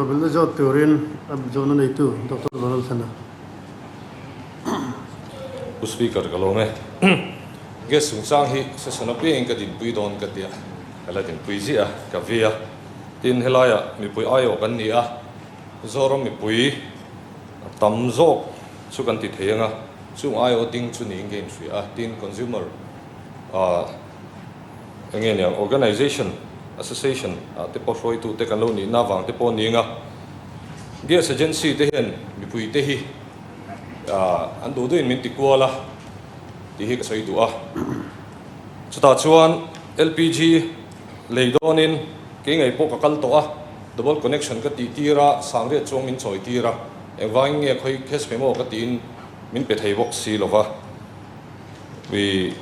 Zawhbelna zawt turin a zawhna neitu Doctor Vanlalthana. Pu Speaker ka lawm e. Gas chungchang hi session apiangin ka dinpui dawn ka tia, ka la dinpui ziah a, ka vi a. Tin, helaiah mipui aiawh kan ni a, Zoram mipui tam zawk chu kan ti thei ang a, chung aiawh ding chu niin ka inhria a. Tin, consumer ah eng nge niang organization, association ah te pawh hruaitu te kan lo nihna avang te pawh a ni ang a, gas agency te hian mipui te hi an duh duhin min ti kual a tih hi ka sawi duh a. Chutah chuan LPG lei dawnin kei ngei pawh ka kal tawh a, double connection ka tih tir a, sangriat chuang min chawi tir a, engvangin nge khawi cash pe maw ka tiin min pe thei bawk si lo va. Mi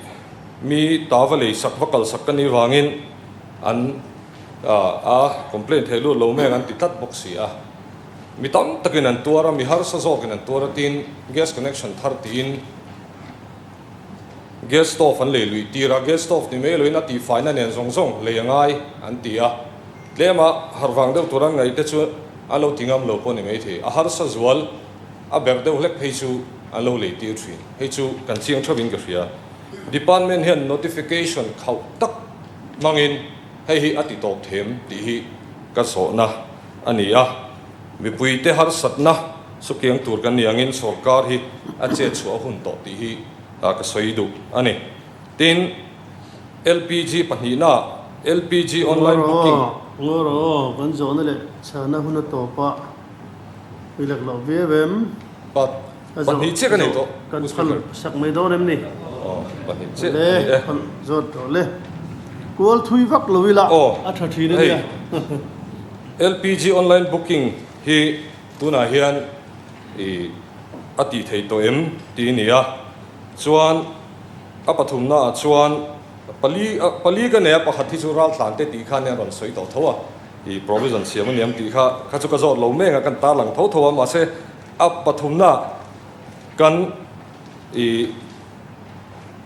mi ta va lei sak va kal sak ka nih vangin an a complaint thei lut lo mek an ti tlat bawk si a. Mi tam takin an tuar a, mi harsa zawkin an tuar a tin gas connection thar tiin gas stove an lei luih tir a, gas stove ni mai loin a tihfaina nen zawng zawng lei a ngai an ti a, tlema harh vang deuh tur an ngaih te chu an lo ti ngam lo pawh ni mai thei, a harsa zual a berh deuh hlek phei chu an lo lei tir thin, hei chu kan chiang theuhin ka hria. Department hian notification khauh tak hmangin hei hi a ti tawp them tih hi ka zawhna a ni a, mipuite harsatna sukiang tur kan ni angin sorkar hi a chet chhuah a hun tawh tih hi ka sawi duh a ni. Tin, LPG pahnihna LPG online booking. Ngaw rawh aw, kan zawhna leh chhana hun a tawp a, i lak loh viau em? Pahnih chiah ka nei tawh. Kan phal sak mai dawn em ni? Aw, pahnih chiah ka nei e. Phal zawt tawh le. Kual thui vak lo ila a tha thin a nia. LPG online booking hi tunah hian i a tih theih tawh em tih a ni a. Chuan a pathumna ah chuan pali pali ka nei a, pakhat hi chu raltlan te tih khan a rawn sawi tawh tho a. I provision siam a niam tih kha kha chu ka zawt lo mek a, kan tarlang tho tho a, mahse A pathumna kan i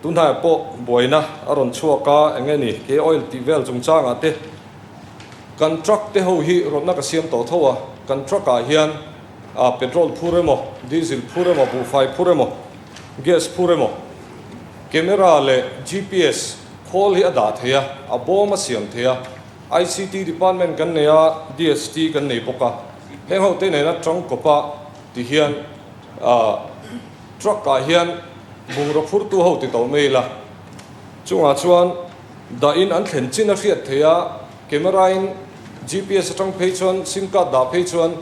tunhnaiah pawh buaina a rawn chhuak a, eng nge ni ke oil tih vel chungchangah te kan truck te ho hi rawtna ka siam tawh tho a, kan truck ah hian a petrol phur emaw, diesel phur emaw, buhfai phur emaw, gas phur emaw, camera leh GPS khawl hi a dah thei a, a bawm a siam thei a, ICT department kan nei a, DST kan nei bawk a, heng ho te nena tangkawpa ti hian truck ah hian bungraw phurtu ho ti tawh mai ila, chungah chuan dahin an thlen chin a hriat theih a, camera in GPS atang phei chuan sim card dah phei chuan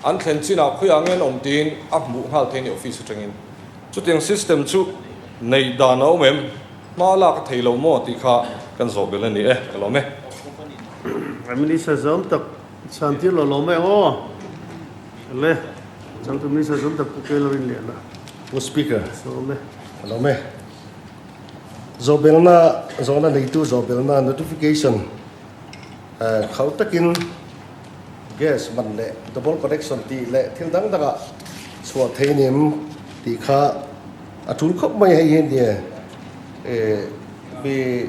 an thlen chinah khawiah nge an awm tiin a hmuh nghal thei a ni office atangin. Chutiang system chu neih dan a awm em? Hma lak a thei lo maw tih kha kan zawh belh a ni e, ka lawm e. Minister zawm tak chhan tir lo lawm e aw. Le, changtu Minister zawm tak Pu Kelo in lian a. Pu Speaker, Sawm e. Ka lawm e. Zawhbelna, zawhna neitu zawhbelna notification khauh takin gas man leh double connection tih leh thil dang dangah chhuah thei nim tih kha A tul khawp mai hei hi nia eh mi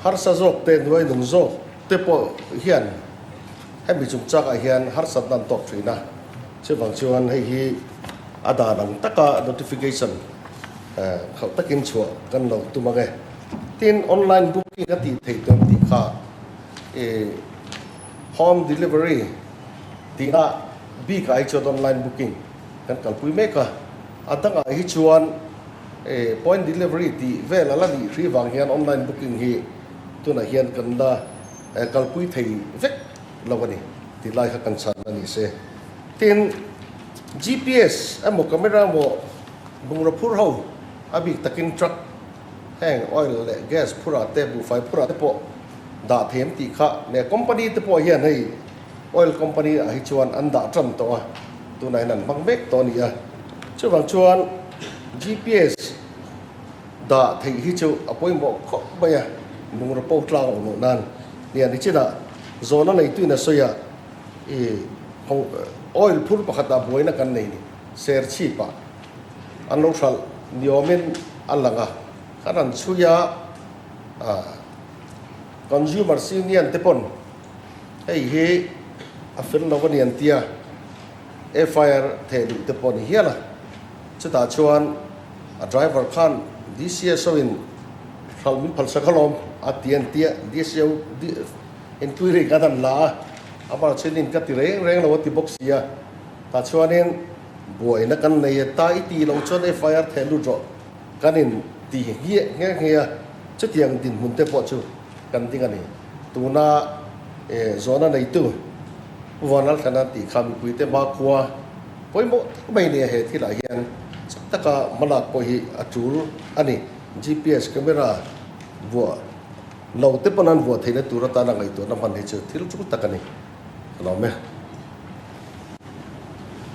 harsa zawk te nuai nung zawk te pawh hian hemi chungchangah hian harsatna an tawk thin a, chuvang chuan hei hi a dan ang taka notification eh khauh takin chhuah kan lo tum ang e. Tin, online booking a tih theih tur tih kha eh home delivery tihna bikah hi chuan online booking kan kalpui mek a. A dangah hi chuan point delivery tih vel a la nih hri vang hian online booking hi tunah hian kan la kalpui thei vek lo a ni tih lai kha kan chhan a ni se. Tin, GPS emaw camera emaw bungraw phur ho a bik takin truck heng oil leh gas phurah te buhfai phurah te pawh dah thei an tih kha leh company te pawh hian hei Oil company ah hi chuan an dah tan tawh a, tunah hian an hmang mek tawh a ni a. Chuvang chuan GPS dah theih hi chu a pawimawh khawp mai a, bungraw po tlang awm loh nan. Nia nichinah zawhna neituin a sawi a, i oil phur pakhatah buaina kan nei ni, serchhip ah an lo hralh ni awmin a lang a, khan an chhui a, Consumer Union te pawn Hei hi a fel lo a ni an tia, FIR theh duh te pawh a ni hial a. Chutah chuan a driver khan DCSO in hralh min phalsak alawm a ti an tia, DCO inquiry khan an la a, amah chuan in ka ti reng reng lo a ti bawk si a. Tah chuanin buaina kan nei a, ta i tih loh chuan FIR theh lut rawh kan in ti ngiah nghe nghe a, chutiang dinhmun te pawh chu kan ding a ni. Tuna zawhna neitu Pu Vanlalthlana tih kha mipuite hmakhua pawimawh tak mai nia he thilah hian chak taka hmalak pawh hi a tul a ni. GPS camera vuah lo te pawn an vuah theihna tur atana ngaihtuahna hman hi chu thil tul tak a ni. Ka lawm e.